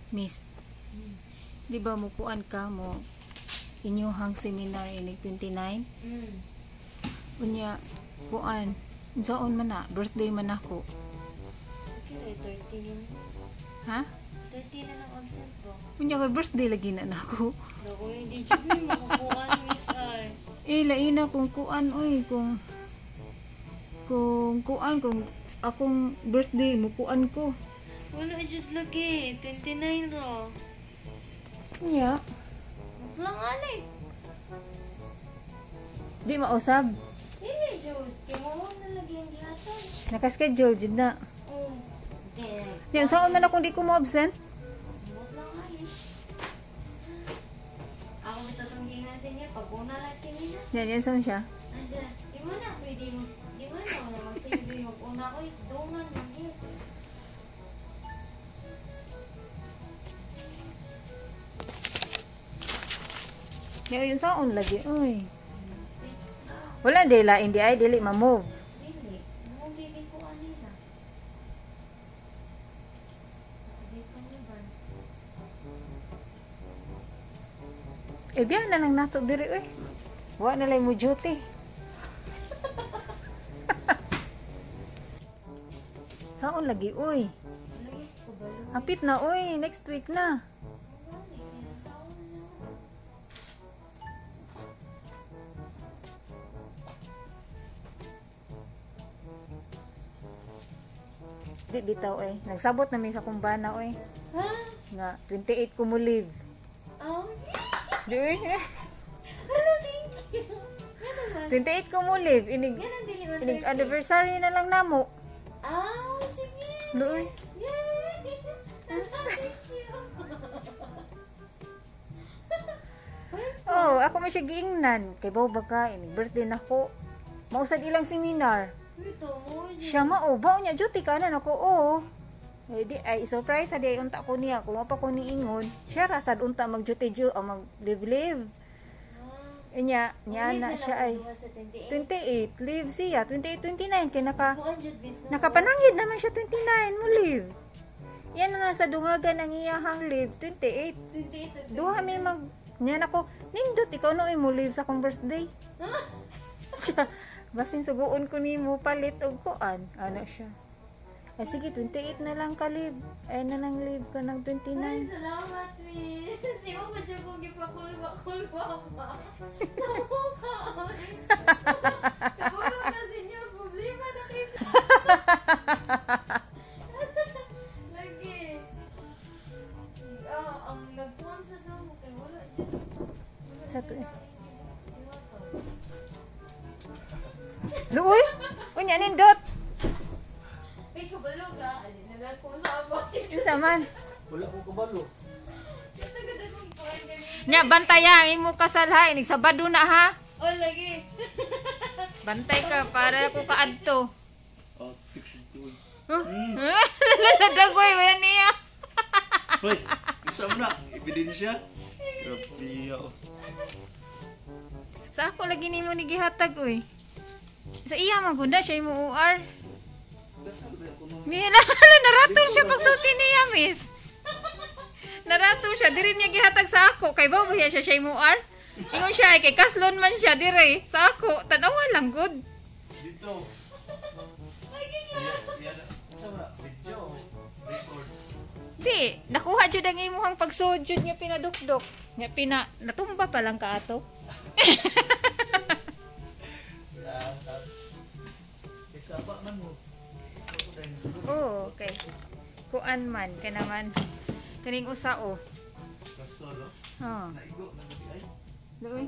Miss, di ba mo kuan ka mo inyuhang seminar inig 29? Unya, kuan, unsaon man na, birthday man ako. Okay, 30 yun. Ha? 30 na lang absent ba? Unya kay birthday lagi na nako. Naku, hindi jud mi makakuan, Miss ay. Eh, laina kung kuan oy, kung kuan kung akong birthday mo kuan ko. Wala jud lagi, 29 ra. Unya, Lang ani. di mausab. Dili jud, kay mo na lagi ang gihatag. Naka-schedule jud na. Oh. Di. Di unsaon man akong di ko mo absent? Buot lang ani. Ako bitatong giingan sa inyo, pag una lang sa inyo. Yan, yan saan siya. Asa, di mo na pwede mo, di mo na ako na magsilbi, mag-una ko, dungan, mag. Di yun saon lagi oy. Wala di lain di ay dili ma-move. Dili, mo bigay ko ani na. Sabi ko mo ba? Eh diyan na lang nato diri oy. Wa na lay mo duty. Saon lagi oy. Lagi ko ba? Hapit na oy, next week na. Di bitaw oy. Nagsabot na mi sa kumbana oy. Ha? Nga 28 ko mo leave. Oh, Di oy. Hello, thank you. Yan naman. 28 ko mo leave. Inig Yan ang dili man inig 30. anniversary na lang namo. Ah, sige. Luoy. Yay! Hello, thank you. Oh, ako man siya giingnan. Kay bawo ba ka inig birthday nako. Mausad ilang seminar. Ito mo. Siya mao ba niya duty ka na nako oo. Eh, di ay surprise sa di ay unta ko niya kung pa ko niingon. Siya ra sad unta mag duty ju o mag live live. Inya niya na siya ay 28 leave siya 28 29 kay naka nakapanangid naman siya 29 mo leave. Yan na sa dungagan ang iyahang leave 28. 28. Duha mi mag niya nako nindot ikaw no mo leave sa akong birthday. Siya basin suguon ko nimo palit og kuan. Ano siya? Ay sige 28 na lang ka leave. Ay na lang leave ka ng Ay, 29. salamat, miss. Di mo pa dyan kong gipakulwa-kulwa pa. Tamo ka, ay. Kabalo ka, senyor. Problema na kayo. Lagi. Ah, ang nagkuhan sa damo kay wala dyan. Sa to eh. Luoy. Unya nindot. Ay, kabalo ka. Ali na lang ko sa abay. Unsa man? Wala ko kabalo. Tagad akong kuhan ganito. Nya bantay imo kasal ha inig Sabado na ha. Oh, lagi. Bantay ka para ko kaadto. Oh, picture ko. Huh? Dagway ba yan niya? Hoy, isa mo na. Ebidensya. Grabe ako. Sa ako lagi nimo ni gihatag oy. Sa iya man gud na siya imo OR. Dasal ba ako nung... Mila, naratol siya pagsulti niya, miss. Naratol siya, diri niya gihatag sa ako. Kay ba ba siya siya imo OR? Ingon siya ay kay kaslon man siya dire sa ako. Tan-awa lang gud. Dito. Iya, isa mo na. Video. Record. Di, nakuha jud ang imuhang pagsud jud nga pinadukdok. Nga pina natumba pa lang ka ato. Isa pa man mo. Ako dahil sulod. Oo, okay. Kuan man kay naman kaning usa oh. Kasol, oh. Oh. Naigo na gabi ay. Luoy.